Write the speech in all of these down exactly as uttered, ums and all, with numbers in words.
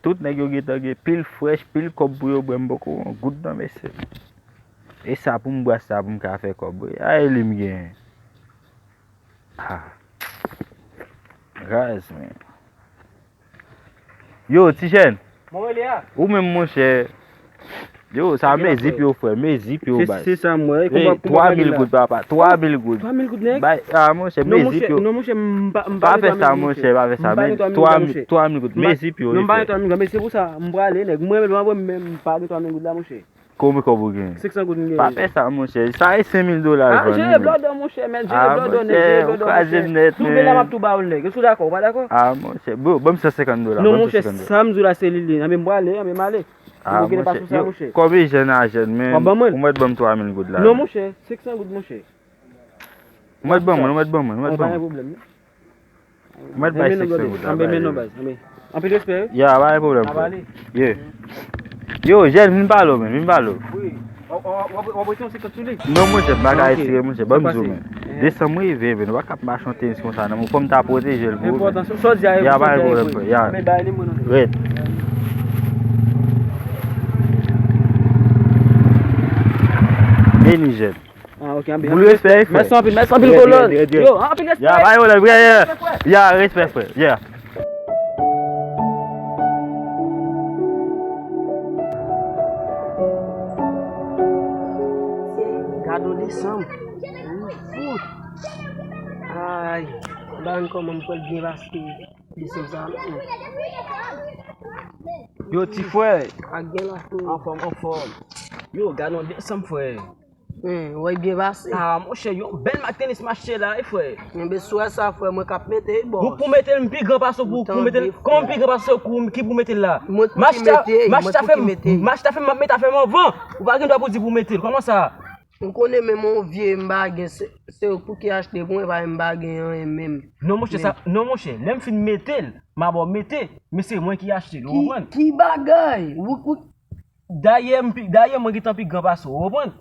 Tout nèg yo gentan gen pil frèch, pil kòb pou yo bwè, m poko wè yon goud nan men se. E sa pou m bwè sa pou m ka fè kòb wi. A e li m genyen. Ah. Raz, men. Yo, ti jèn. Mwen rele a. Ou menm, monchè. Yo, sa men zip yo, frè. Men zip yo, bay. Se sa, mwen. Twa mil goud, papa. Twa mil goud. Twa mil goud, nèg? Bay, ah, monchè, men zip yo. Non, monchè, m pa, m pa. Pa fè sa, monchè, pa fè sa. Men twa mil goud. Men zip yo, frè. Non, m pa gen twa mil goud, men se pou sa, m prale, nèg. Mwen menm, mwen menm, m pa gen twa mil goud la, monchè. Konbyen kòb ou genyen? Senk san goud m genyen. Pa fè sa, monchè. Sa e senk mil dola l vann wi. Jere blòdò, monchè, men jere blòdò, nèg, jere blòdò, monchè. Tou vle la, m ap tou ba w l, nèg. Èske w dakò? Ou pa dakò? Ah, monchè. Bro, ban m san senkant dola. Non, monchè, sa m di w la, se li li. Anben m prale, anben m ale. Ah, monchè. Kòb e jèn a jèn, men. W ap ban mwen l? Ou mèt ban m twa mil goud la. Non, monchè, senk san goud, monchè. Ou mèt ban mwen, ou mèt ban mwen, ou mèt ban mwen. Ou mèt bay senk san goud la, bay li. Anpil respè, wi. Ya, pa gen pwoblèm, frè. Yeah. Yo, jèn, vin pale w, men, vin pale w. Wi. W ap rete yon senkant sou li? Non, monchè, m pa ka retire, monchè, ban m di w, men. Desanm rive, men, ou pa ka ap mache yon tenis konsa, non, fò m ta pwoteje l pou ou, men. Enpòtan, sa w di a, ya, pa gen pwoblèm, frè, ya. Men bay li, mwen, non. Red. Beni, jèn. Ah, ok, anpil, anpil respè, frè. Mèsi anpil, mèsi anpil, kolòn. Yo, anpil respè. Ya, pa gen pwoblèm, frè, ya. Ya, respè, frè, ya. Gade yon desanm. Fout. Ay, ba n kòman m pral byen pase desanm sa. Yo, ti frè. Ak gen la, frè. Anfòm, anfòm. Yo, gade yon desanm, frè. Hmm, wè byen pase. Ah, monchè, yon bèl mak tenis m achte la, wi, frè. Enben, si w wè sa, frè, mwen k ap mete l, bòs. Ou pou mete l, m pi gran pase w pou, pou mete l. Kòman m pi gran pase w pou, ki pou mete l la? Mwen pou ki mete, mwen pou ki mete. M achte afè m, m ap mete afè m anvan. Ou pa gen dwa pou di pou mete l. Kòman sa? M konnen menm yon vye m pa gen, se, se ou pou ki achte pou mwen, pa m pa gen anyen menm. Non, monchè, sa, non, monchè, lè m fin mete l, m a ba w mete, men se mwen ki achte l, ou konprann? Ki, ki bagay? Ou, ou, dayè, m pi, dayè, mwen gentan pi gran pase w, ou konprann?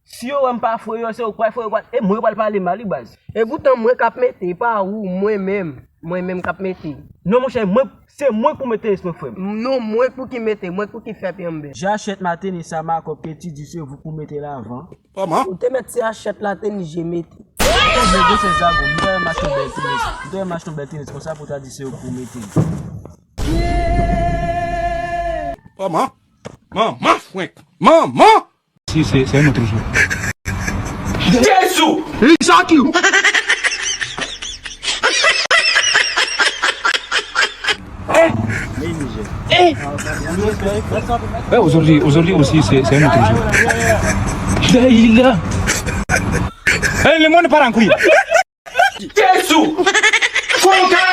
Si yo wè m pa fre yo, se yo k pral fre yo, pral, e mwen yo pral pale mal, wi, baz. E poutan mwen k ap mete, e pa ou, mwen menm, mwen menm k ap mete. Non, monchè, mwen, se mwen k pou mete tenis mwen, frè m. Non, mwen k pou ki mete, mwen k pou ki fè pye m bèl. Jachèt ma tenis sa, makòp ke ti di se ou k pou mete l avan. Kòman? Ou te mèt se achèt la tenis je mete. Ou te mèt se zago, m ta renmen achte yon bèl tenis. M ta renmen achte yon bèl tenis konsa pou ta di se ou k pou mete. Kòman? Manman frenk! Manman! Si, se, se nou toujou. Jezi! Li sòti! Eh! Eh! Eh, aujourd'hui, aujourd'hui aussi, c'est, c'est un autre jour. Là, il est là. Eh, le monde part en couille. Jezi! Fò w ka